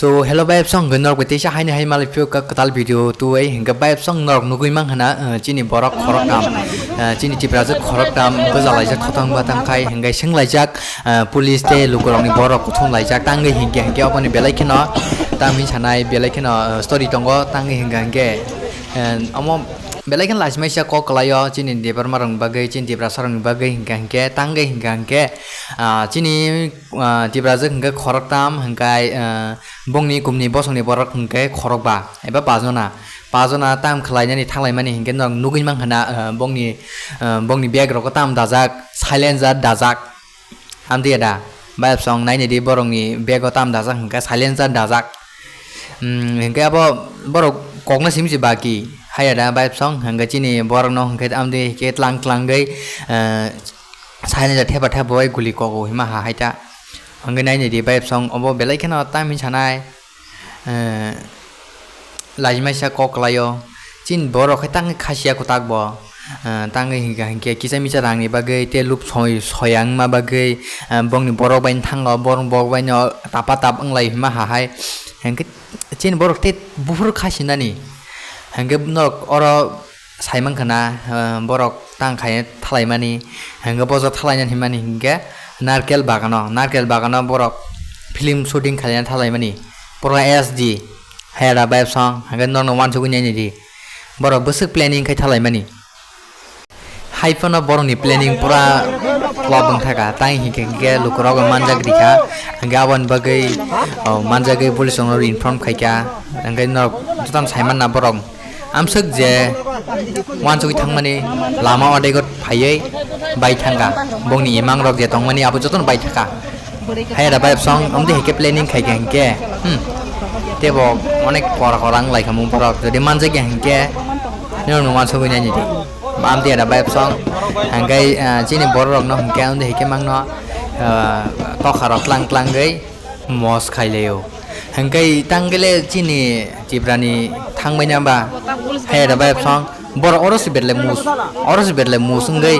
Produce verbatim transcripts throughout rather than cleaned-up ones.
To hello bai song norok bai teisa haini hai malai phio ka kwtal video tuwi hingke bai song norok nugui mang hana, eh, chini borok khorok tam, eh, chini Tiprajwk khorok tam bwjalaijak khotang batang khai hingke senglaijak, eh, police tei lukurokni borok kuthum laijak tangwi hingke hingke oboni belai kheno tangwi sanai belai kheno, eh, story tongo tangwi hingka hingke, eh, omo belai kheno lachimai sia kok kwlaio chini Debbarma rokni bagwi chini Tiprasa rokni bagwi hingka hingke tangwi hingka hingke, ah, chini ah, Tiprajwk hingke khoroktam hingkai, ah, bongni kumni bosongni borok hingke khorokba eba pajona. Pajona tam khwlainani thanglaimani hingke norok nugui mang hana, ah, bongni, ah, bongni bag rogo tam dajak, silencer dajak. Amtwi da, bayapsong nainidi borokni bag o tam dajak hingke silencer dajak. Hmm, hingke abo borok kokno simi se baki. Haya da bayapsong hingke chini borokno hingke amtwi hingke tlang tlangwi, ah, Saini ja thepa thepa bai guli kogo hima ha hai ta. Hingke naini di bai song obo belai kheno tam hin sanai, eh, lajimaisa kok kwlaio. Chini borok hai tangwi khasiya kwtak bo, eh, tangwi hingka hingke kisa misa rangni bagwi te lub soi-, soya wngma bagwi, eh, bongni borok bai thango, borok bai no tapa tap wnglai hima ha hai. Hingke chini borok te buphuru khasinani. Hingke norok oro Sai mankha na, ah, borok tang khai thalaimani, hingke boso thalaina hinmani hingke narkel bagano, narkel bagano borok film shooting khaina thalaimani, pura S D, hera vibe song, hingke norno wansugui naini di, borok bwswk planning khai thalaimani. Hai phano borokni planning pura flop wngthaka, tang hingke hingke lukurok manjak rikha, hingke aboni bagwi, oh, manjagwi police rokno inform khaikha, hingke norok jotono saimanna borok. Amswk je wansugui thangmani lama odego phaiwi bai thangkha, bongni imang rok je tongmani abo jotono bai thangkha. Hai da bai song amde heke planning khaikha hingke, hmm, tebo onek kora kora wng laikha mung borok, jodi manjakya hingke nini wansugui naini di. Amde da bai song hingke, ah, chini borok rokno hingke amde heke mangno, ah, tokha rok tlang tlangwi. Mos khaileo. Hingke tangkele chini Tiprani thangbaina ba? Hai da bai song, boro oro si berle mus, oro si berle mus wngwi,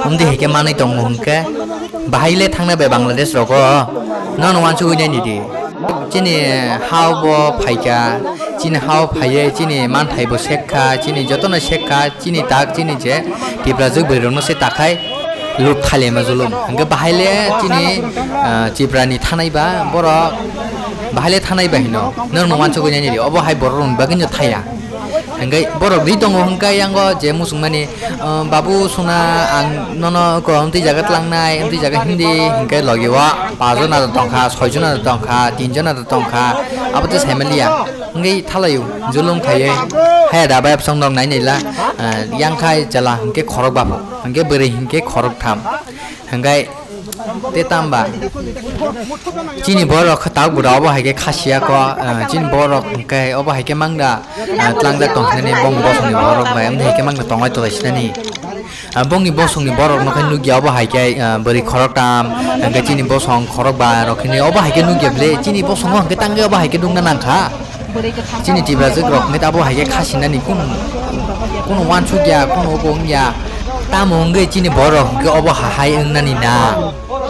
umdi heke manwi tongo hingke, bahai le thangna bai Bangladesh rogo, nono wansugui nai nidi. Chini hao bo phaikha, chini hao phaiye, chini manthai bo sekha, chini jotono sekha, chini tak, chini je Tiprajwk bwrwi rokno se takhai. Lub thali ma julum. Hingke bahai le chini, ah, Tiprani thanai ba borok bahai le thanai ba hino. Norok no wansugui nai nidi. Obo hai borok rokni bagwi no thaya. Hingke borok ri tongo hingke yango je muchungmani, ah, babu suna ang nono ko amtwi jaga tlangnai, amtwi jaga hindi hingke logi o pajona tongkha, soijona tongkha, tinjona tongkha, abo tei saimaliya. Hingke thalaio julum khaiye. Haya da bai absong norok nai nila, ah, yang khai chela hingke khorok bapho. Hingke bwrwi hingke khorok tham. Hingke te tamba. Chini borok khe tabuk bwrwi obo hai khe khasiya ko, ah, chini borok hingke obo hai khe mangda, ah, tlangjak tongkhe bong bosongni borok bai, amtwi hai khe mangda tonglai tolai sinani. Ah, bongni bosongni borok no khe nukya obo hai khe, ah, bwrwi khorok tam, hingke chini bosong khorok ba rok hini obo hai khe nukya ble, chini bosongo hingke tangke obo hai khe nukna nangkha. Chini Tiprajwk rok hingke abo hai khe khasinani kun, kun wansukya, kun obo wngya. Tamo hingke chini borok hingke obo ha-, hai wngnani na.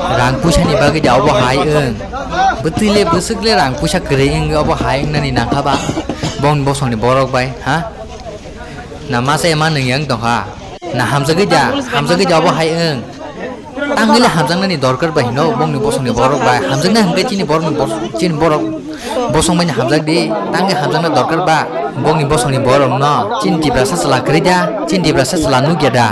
Rang puisani bagwi da obo hai wng. Bwtwi le bwswk le rang puisa kwrwi wngwi obo hai wngnani nangkha ba. Bongni bosongni borok bai, ha? Na masa ema nung yang tongkha. Na hamjagwi da, hamjagwi da obo hai wng. Tangwi le hamjaknani dorkar bai hino, bongni bosongni borok bai. Hamjaknai hwnkhe chini borokni bos-, chini borok bosong bai hamjak di. Tangwi hamjakna dorkar ba, bongni bosongni borokno. Chini Tiprasa chwla kwrwi da, chini Tiprasa chwla nukya da.